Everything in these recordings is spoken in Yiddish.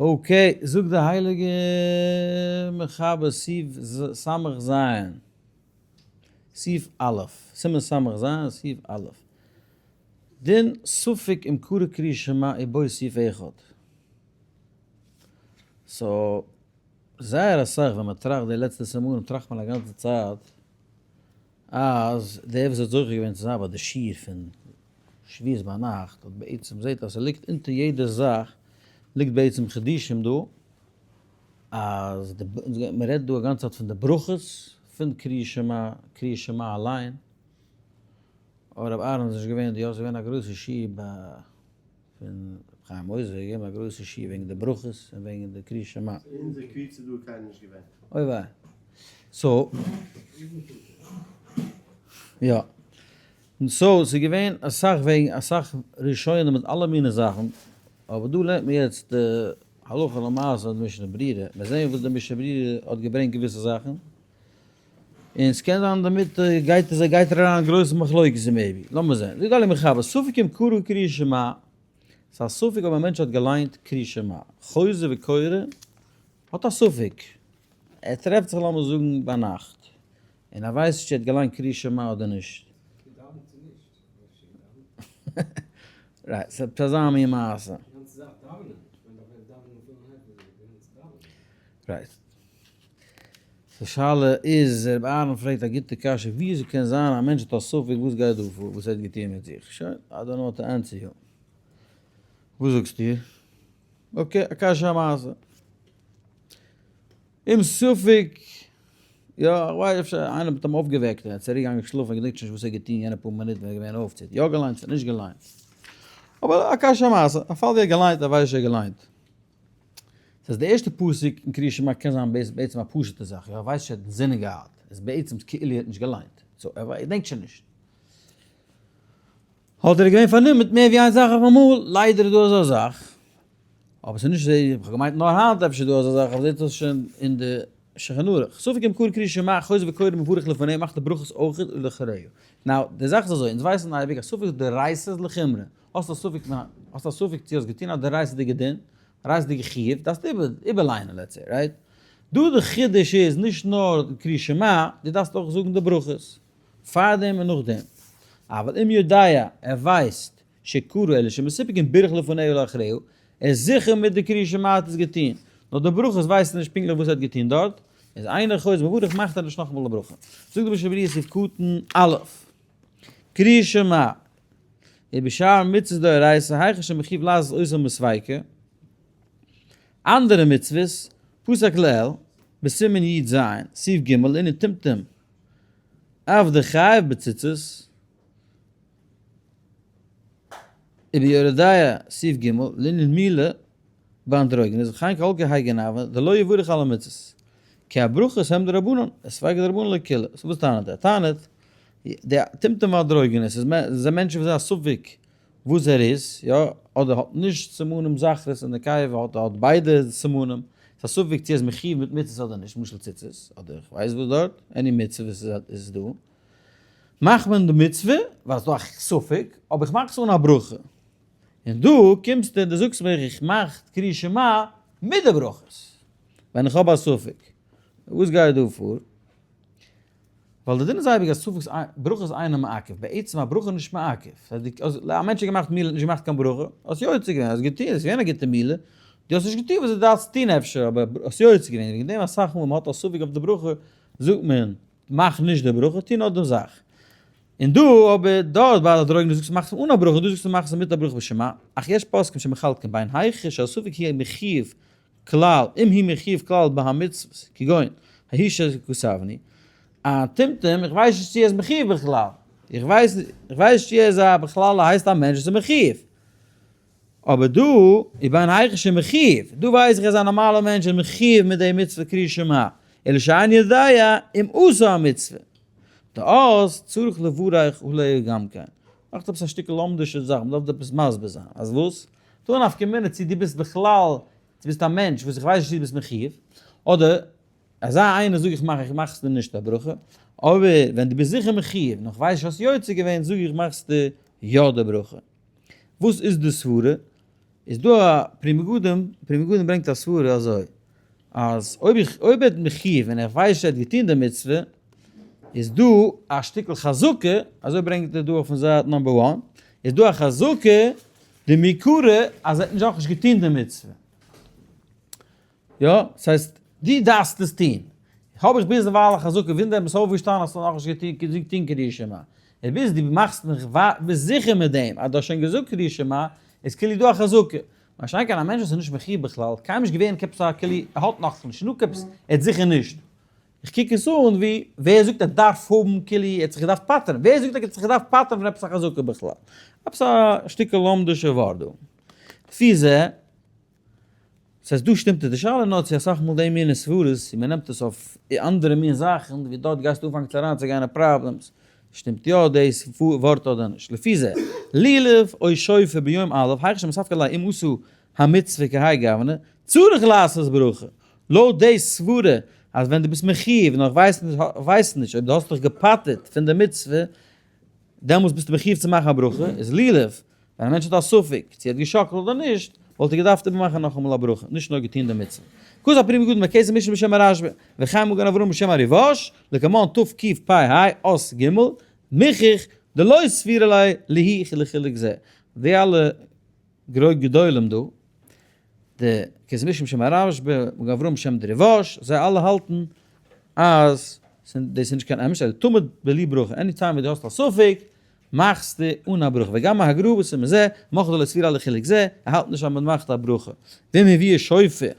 Okay, זאגט די הייליגע מחבר סעיף סמך ז', סעיף א', סימן סמך ז', סעיף א', דין ספק אם קרא קריאת שמע ובו סעיף אחד. So, זייער אסאך ווען מען טראכט די לעצטע סימנים טראכט מען א גאנצע צייט אז דער וואס האט זוכה געווען צו זיין ביי די שיעור פון שבועות ביינאכט האט בעצם זעט אז ס'ליגט אונטער יעדע זאך ליגט בעצם חידושים דא אז די מ'רעדט דא א גאנצע צייט פון די ברכות פון קריאת שמע, קריאת שמע אליין, אבער רבי אהרן איז נישט געווען דא, יא ס'איז געווען א גרויסע שיעור ביי פון רבי חיים עוזר איז געווען א גרויסע שיעור וועגן די ברכות און וועגן די קריאת שמע. אין אונזער קבוצה איז דא קיינער נישט געווען. אוי וויי. So. יא. און so ס'איז געווען אסאך וועגן אסאך ראשונים מיט אלע מיני זאכן, אבער דא לערנט מען יעצט די הלכה למעשה די משנה ברורה, מיר זעען וואס די משנה ברורה האט געברענגט געוויסע זאכן, און ס'קען זיין דערמיט גייט עס גייט ער אריין אין גרויסע מחלוקת maybe, לאמיר זען, זאגט די מחבר, ספק אם קרא קריאת שמע, ס'איז א ספק אויב א מענטש האט געליינט קריאת שמע, חוזר וקורא, האט א ספק, ער טרעפט זיך לאמיר זאגן ביינאכט, און ער ווייסט נישט צו ער האט געליינט קריאת שמע אדער נישט. געדאווענט צו נישט? אפשר געדאווענט. Right, ס'איז עפעס אזא מין מעשה. די גאנצע זאך דאווענען, איך מיין דארף מען דאווענען פולערהייט די גאנצע דאווענען. Right. די שאלה איז, רבי אהרן פרעגט א גוטע קשיא, וויאזוי קען זיין א מענטש האט א ספק וואס גייט דא פאר, וואס ער האט געטון מיט זיך? שוין, I don't know what to answer you. וואס זאגסטו? Okay, א קשיא א מעשה. אם ספק, יא, איך ווייס אפשר איינער האט אים אויפגעוועקט, ער איז צוריק געגאנגען שלאפן, ער געדענקט שוין נישט וואס ער האט געטון יענע פאר מינוט ווען ער איז געווען אויף, צו ער האט יא געליינט צו נישט געליינט. אבער א קשיא א מעשה, א פאל ווי ער האט געליינט, ער ווייסט נישט ער האט געליינט. ס'איז די ערשטע פסוק אין קריאת שמע קען זיין בעצם א פשוטע זאך, יא, ער ווייסט נישט ער האט אינזינען געהאט, איז בעצם כאילו ער האט נישט געליינט, so ער געדענקט שוין נישט. האט ער געווען פארנומען מיט מער ווי איין זאך אויף אמאל, ליידער איז דא אזא זאך, אבער ס'איז נישט אזוי, איך האב געמיינט נאר היינט אפשר איז דא אזא זאך, אבער זעט אויס שוין אין די שולחן ערוך, ספק אם קרא קריאת שמע חוזר וקורא מברך לפניה מאכט די ברכות אויך ולאחריה. Now, די זאך איז אזוי, אונז ווייסן אייביג אז ספק דאורייתא איז לחומרא, האסט א ספק, האסט א ספק צו האסט געטון א דאורייתא'דיגע דין, דאורייתא'דיגע חיוב, דארפסטו איבערליינען let's say, right? דא די חידוש איז נישט נאר קריאת שמע, דו דארפסט אויך זאגן די ברכות. פארדעם און נאכדעם. אבל אם יודע, ער ווייסט, שקרא אלא שמסופק אם בירך לפניה ולאחריה, ער איז זיכער מיט די קריאת שמע האט עס געטון, נאר די ברכות ווייסט ער נישט פונקטליך וואס ער האט געטון דארט, איז אינו חוזר ומברך מאכט ער נישט נאכאמאל די ברכה. זאגט די משנה ברורה סעיף קטן א', קריאת שמע, ובשאר מצוות דאורייתא היכן שמחויב לעשות אותן מספיקא, אנדערע מצוות, פסק לעיל, בסימן י"ז, סעיף ג', לענין טומטום, אף דחייב בציצית, וביורה דעה סעיף ג', לענין מילה באנדרוגינוס וכן כל כהאי גנבא דלא יברך על המצות, כי הברכות הם דרבנן, וספיקא דרבנן לקולא, so וואס טענה'ט ער? ער טענה'ט, די טומטום ואנדרוגינוס איז זענען מענטשן וואס זענען א ספק וואס ער איז, יא, אדער האט נישט סימנים זכרות און נקבה, אדער האט ביידע סימנים, ס'איז א ספק צו ער איז מחיוב מיט מצות אדער נישט, למשל ציצית, אדער איך ווייס וואס דארט, any מצוה וואס איז דא, מאכט מען די מצוה, ווייל ס'איז דא א ספק, אבער איך מאך עס אן א ברכה. און דא קומסטו און דו זאגסט מיר איך מאך קריאת שמע מיט די ברכות, ווען איך האב א ספק. וואס גייט דא פאר? ווייל די דין איז אייביג אז ספק ברכות אינו מעכב, בעצם א ברכה איז נישט מעכב, א מענטש האט געמאכט מילה האט נישט געמאכט קיין ברכה, האסט יוצא געווען, האסט געטון, עס איז געווען א גוטע מילה, דו האסט נישט געטון וואס דו דארפסט טון אפשר, אבער האסט יוצא געווען, וועגן דעם אסאך מאל מען האט א ספק אויף די ברכה, זאגט מען, מאך נישט די ברכה, טו נאר די זאך. און דא אבער, דארט ביי די דרויגן דו זאגסט מאך עס אן א ברכה, דא זאגסטו מאך עס מיט א ברכה בשמה, אך יש פוסקים שמחלקים בין היכא שהספק הוא מחיוב כלל, אם הוא מחיוב כלל בהמצוות, כגון, ההוא שכתבנו, א טומטום, איך ווייס נישט צו ער איז מחיוב בכלל, איך ווייס איך ווייס נישט צו ער איז א בכלל הייסט א מענטש וואס איז מחיוב, אבער דא איז בין היכא שמחיוב, דא ווייס איך ער איז א נארמאלער מענטש איז מחיוב מיט די מצוה קריאת שמע, אלא שאיני יודע אם עשה המצוה, דאז צריך לברך עליה גם כן. מאכט עפעס א שטיקל לומדישע זאך, מ'דארף דא עפעס מסביר זיין, אז וואס? דא א נפקא מינה צו דו ביסט בכלל, דו ביסט א מענטש וואס איך ווייס נישט צו דו ביסט מחיוב, אדער אזא איינער זאג איך מאך איך מאכסטו נישט א ברכה, אבער ווען דו ביסט זיכער מחיוב נאר כ'ווייס נישט האסט יוצא געווען זאג איך מאכסטו יא די ברכה. וואס איז די סברה? איז דא א פרי מגדים, פרי מגדים ברענגט א סברה אזוי, אז אויב איך, אויב ער האט מחיוב און איך ווייס ער האט געטון די מצוה, איז דא א שטיקל חזקה, אזוי ברענגט ער דא אויפן זייט number one, איז דא א חזקה דמעיקרא אז ער האט נישט נאכנישט געטון די מצוה. יא, ס'הייסט, דו דארפסט עס טון. האב איך ביזדערווייל א חזקה, וואונדער ביסט אויפגעשטאנען האסטו נאכנישט געטון קריאת שמע. און ביז דו מאכסט מיך ביסט זיכער מיט דעם אז דו האסט שוין געזאגט קריאת שמע, איז כאילו דא א חזקה. מה שאין כן א מענטש וואס איז נישט מחיוב בכלל, קיינמאל נישט געווען כעפעס א כאילו, ער האט נאכנישט, נו כעפעס, ער האט זיכער נישט. איך קוק עס אן ווי, ווער זאגט ער דארף האבן כאילו, ער האט זיך געדארפט פטר'ן, ווער זאגט ער האט זיך געדארפט פטר'ן פון עפעס א חזקה בכלל? עפעס א שטיקל לומדישע ווארט דא. לפי זה. ס'הייסט דא שטימט עס, די שאלה איז נאר צו אסאך מאל די מינע סברות און מ'נעמט עס אויף אנדערע מין זאכן ווי דארט גייסטו אנפאנגען צו אריין צו גיין אין problems, שטימט יא דאס ווארט אדער נישט, לפי זה, לולב או שופר ביום א', היכי שמספקא ליה אם עשה המצוה כהאי גוונא, צריך לעשות ברכה, לויט די סברה אז ווען דו ביסט מחיוב נאר איך ווייס נישט אויב דו האסט דיך געפטר'ט פון די מצוה דעמאלטס ביסטו מחיוב צו מאכן א ברכה, איז לולב ווען א מענטש האט א ספק צו ער האט געשאקלט אדער נישט, וואלט ער געדארפט איבערמאכן נאכאמאל א ברכה, נישט נאר געטון די מצוה. כתב פרי מגדים בכסף משנה בשם הרשב"א, וחיים מגן אברהם בשם הריב"ש, לקמן תקפ"ה אות ג', מוכח דלא סבירא ליה להוא לחילוק זה. די אלע גרוי גדולים דא, די כסף משנה בשם הרשב"א, מגן אברהם בשם די ריב"ש, זיי אלע האלטן אז דאס איז נישט קיין אמת, אלא תמיד בלי ברכה, any time ווען דו האסט א ספק, מאכסטו אן א ברכה, וגם הגר"א וואס איז מזה, מאכט דלא סבירא לחילוק זה, ער האלט נישט אז מען מאכט א ברכה. ואם הביאה שופר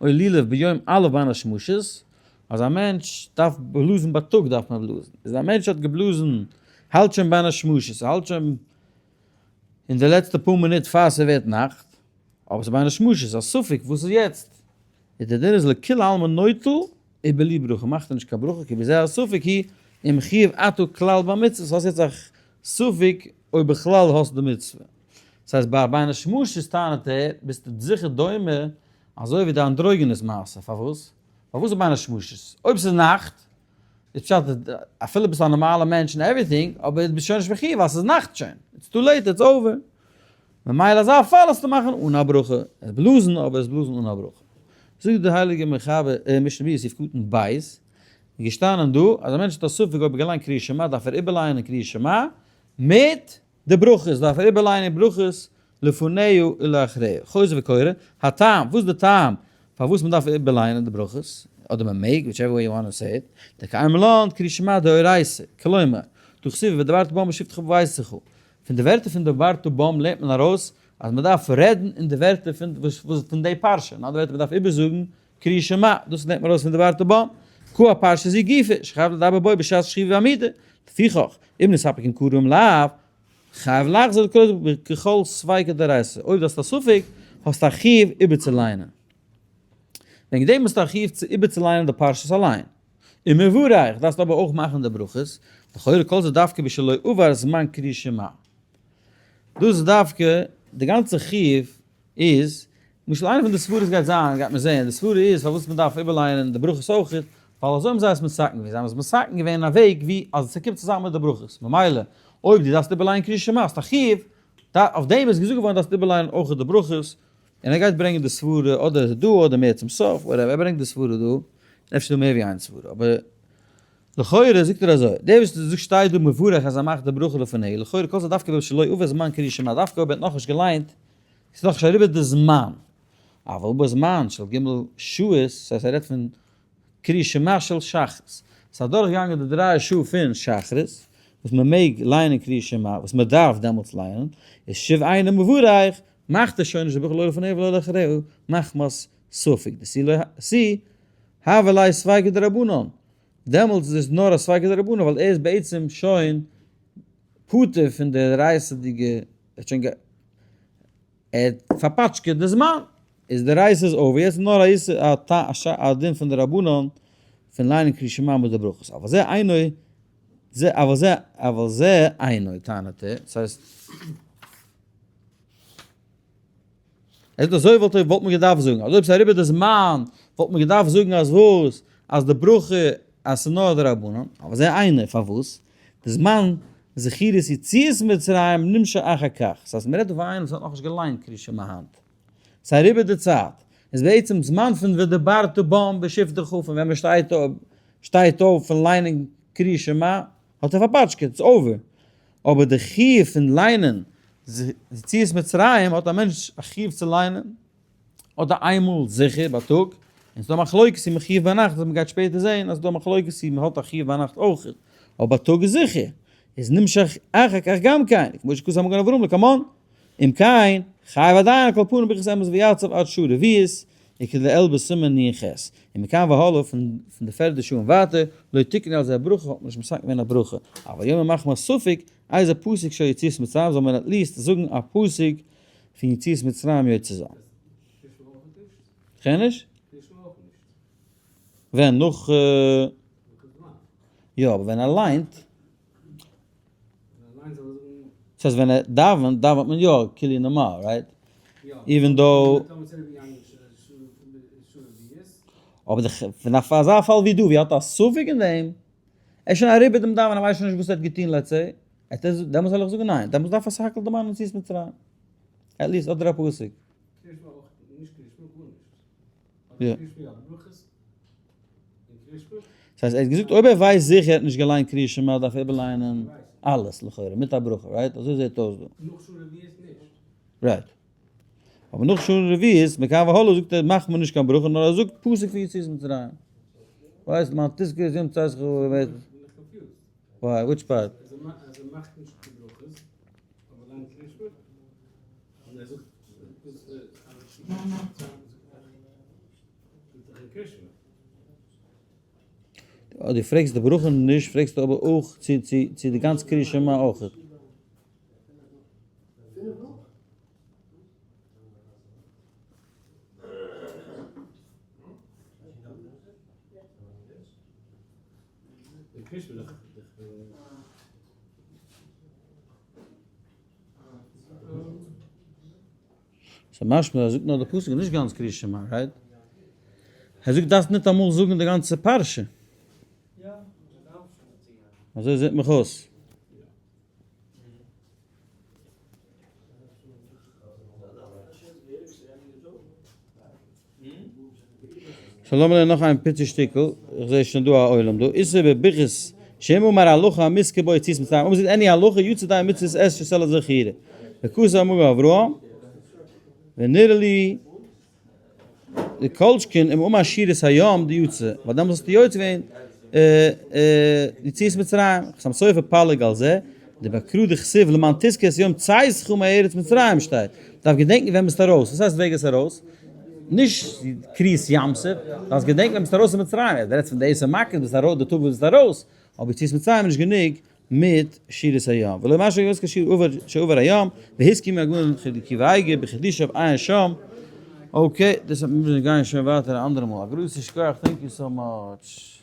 או לולב ביום א' בין השמשות, אז א מענטש דארף בלאזן בייטאג דארף מען בלאזן, איז א מענטש האט געבלאזן האלט שוין בין השמשות, ער האלט שוין אין די לעצטע פאר מינוט פאר ס'ווערט נאכט, אבער ס'איז בין השמשות, א ספק וואס איז יעצט, איז דער דין איז לכולי עלמא נוטל ובלי ברכה מאכט ער נישט קיין ברכה כי בזה הספק הוא אם חיוב אתה כלל במצוות האסט יעצט א ספק אויב בכלל האסט די מצוה דאס הייסט ביי בין השמשות טענה'ט ער ביסטו זיכער דומה אזוי ווי די אנדרוגינוס מעשה פארוואס פארוואס איז בין השמשות אויב ס'איז נאכט איז פשט אפילו ביסט א נארמאלע מענטש און everything אבער ביסט שוין נישט מחיוב ווייל ס'איז נאכט שוין it's too late it's over ממילא אזא פאל האסטו מאכן אן א ברכה, עס בלאזן אבער עס בלאזן אן א ברכה. זאגט דער הייליגער מחבר משנה ברורה סעיף קטן ב', איז געשטאנען דא אז א מענטש האט א ספק אויב ער געליינט קריאת שמע דארף ער איבערלייענען קריאת שמע מיט די ברכות, דארף ער איבערלייענען ברכות לפניה ולאחריה, חוזר וקורא, הטעם, וואס איז די טעם פארוואס מען דארף איבערלייענען די ברכות, אדער מען מעג, whichever way you want to say it, דקיימא לן קריאת שמע דאורייתא, כלומר, דהא כתיב ודברת בם בשבתך בביתך, פון די ווערטער פון ודברת בם לערנט מען ארויס אז מען דארף רעדן אין די ווערטער פון פון די פרשה, אין אנדערע ווערטער מען דארף איבערזאגן קריאת שמע, דאס לערנט מען ארויס פון ודברת בם, קא פרשה זו גופא, שחייב לדבר בו בשעת שכיבה ועמידה, לפיכך, אם נספק אם קרא אם לאו, חייב לחזור לקרוא ככל ספיקא דאורייתא, אויב דו האסט א ספק, האסטו א חיוב איבערצוליינען. וועגן דעם האסטו א חיוב צו איבערצוליינען די פרשות אליין. ומברך, דארפסט אבער אויך מאכן די ברכות, לכאורה כל זה דווקא בשלא עבר זמן קריאת שמע. דאס איז דווקא, די גאנצע חיוב איז, למשל איינע פון די סברות גייט זיין, גייט מען זעהן, די סברה איז פארוואס מען דארף איבערלייענען די ברכות אויך, ווייל אזוי האבן זיי עס מתקן געווען, זיי האבן עס מתקן געווען אין א וועג ווי אז ס'קומט צוזאמען מיט די ברכות, ממילא אויב דו דארפסט איבערלייענען קריאת שמע האסטו א חיוב, אויף דעם איז געזאגט געווארן דארפסט איבערלייענען אויך די ברכות, און ער גייט ברענגען די סברה אדער דא אדער מער צום סוף, whatever, ער ברענגט די סברה דא, און אפשר דא מער ווי איין סברה, אבער לכאורה זאגט ער אזוי, דער וואס זאגט שטייט דא מברך אז ער מאכט די ברכה לפניה, לכאורה כל זה דווקא אויב שלא עבר זמן קריאת שמע, דווקא אויב ער האט נאכנישט געליינט, ס'איז נאכנישט אריבער די זמן, אבל בזמן של ג' שעות, ס'הייסט ער רעדט פון קריאת שמע של שחרית, ס'איז אדורכגעגאנגען די דריי שעה פון שחרית, וואס מען מעג ליינען קריאת שמע, וואס מען דארף דעמאלטס ליינען, איז שוב אינו מברך, מאכט ער שוין נישט די ברכה לא לפניה ולא לאחריה, מחמת ספק דתו לא תו הוה ליה ספיקא דרבנן, דעמאלטס איז עס נאר א ספיקא דרבנן ווייל ער איז בעצם שוין פטור פון די דאורייתא'דיגע, ער האט שוין ער האט פארפאטשקעט די זמן, איז די דאורייתא איז over, יעצט איז נאר א איסור א דין פון די רבנן פון ליינען קריאת שמע מיט די ברכות, אבל זה אינו זה אבל זה אבל זה אינו טענה'ט ער, ס'הייסט. ער זאגט אזוי וואלט וואלט מען געדארפט זאגן אז אויב ס'איז אריבער די זמן וואלט מען געדארפט זאגן אז וואס אז די ברכה אז ס'איז נאר דרבנן, אבער זה אינו פארוואס די זמן. זכירת יציאת מצרים נמשך אחר כך. ס'הייסט מ'רעדט דא פון איינעם וואס האט נאכנישט געליינט קריאת שמע היינט. ס'איז אריבער די צייט. איז בעצם זמן פון ודברת בם בשבתך פון ווען מ'שטייט שטייט אויף פון ליינען קריאת שמע האט ער פארפאטשקעט, ס'איז over. אבער די חיוב פון ליינען יציאת מצרים האט א מענטש א חיוב צו ליינען אדער איינמאל זיכער בייטאג, און ס'דא מחלוקת צו מ'חיוב ביינאכט וואס מ'גייט שפעטער זעהן אז ס'דא מחלוקת צו מ'האט א חיוב ביינאכט אויך, אבער בייטאג איז זיכער, איז נמשך אחר כך גם כן, כמו שכתב המגן אברהם לקמן, אם כן, חייב עדיין על כל פנים ברכת אמת ויצב עד שעה רביעית, וכדלעיל בסימן נ"ח, און מכאן והלאה פון די פערדע שעה און ווייטער, לא תקנו על זה ברכה האט מען נישט מתקן געווען א ברכה, אבל יאמר מחמת ספק, איזה פסוק של יציאת מצרים זאל מען at least זאגן א פסוק פון יציאת מצרים יוצא זיין. כ'הער נישט? ווען? נאך? יא אבער ווען ער ליינט. ס'הייסט ווען ער דאווענט דאווענט מען יא כאילו נארמאל right? Even though. אבער פון אזא פאל ווי דא ווי ער האט א ספק אין דעם, ער איז שוין אריבער דעם דאווענען ער ווייסט שוין נישט וואס ער האט געטון let's say, דעמאלס זאל איך זאגן ניין, דעמאלס דארף ער סך הכל דערמאנען יציאת מצרים. At least אדער א פסוק. יא. ס'הייסט ער האט געזאגט אויב ער ווייסט זיכער ער האט נישט געליינט קריאת שמע דארף ער איבערליינען אלעס לכאורה מיט א ברכה right? אזוי זעט אויס דא. נאך שעה רביעית נישט. Right. אבער נאך שעה רביעית מכאן והלאה זאגט ער מאכט מען נישט קיין ברכה נאר ער זאגט פסוק פון יציאת מצרים. ווייסט מיין תזכור איז יום צאתך ובאתך. Why? Which part? אז ער מאכט נישט די ברכות אבער ליינט קריאת שמע און ער זאגט דו פרעגסט די ברכה נישט פרעגסטו אבער אויך צו צו צו די גאנצע קריאת שמע אויך. ס'איז משמע ער זאגט נאר די פסוק נישט גאנץ קריאת שמע, right? ער זאגט דארפסט ניטאמאל זאגן די גאנצע פרשה. אזוי זעט מיך אויס. So לאמיר לערנען נאך איין פיצי שטיקל, איך זע שוין דא א עולם דא, איסור בברכת שאם אמר הלכה המזכר בו יציאת מצרים, אויב מ'זאגט any הלכה יצא די מצוות עשה שסלע זכירה, וכתב המגן אברהם, ונראה לי די כל שכן אם אמר שירת הים דיוצא, ווייל דעמאלס האסטו יוצא געווען יציאת מצרים, חתם סופר פלג על זה, דבקרא דכתיב למען תזכור את יום צאתך מארץ מצרים שטייט, דארף געדענקן ווען ביסט ארויס, וואס הייסט וועג איז ארויס? נישט קריעת ים סוף, דארפסט געדענקן ווען ביסט ארויס פון מצרים, דו רעדסט פון די עשר מכות, ביסט ארויס די טאג וואס ביסט ארויס, אבער יציאת מצרים איז נישט גענוג מיט שירת הים, ולא משהו געוואוסט כשיר עבר שעבר הים, והסכים הגאון רבי עקיבא אייגער בחידושיו עיין שם, okay, דאס וועט מיר מוזן גיין שוין ווייטער א אנדערע מאל, א גרויסע שכוח, thank you so much.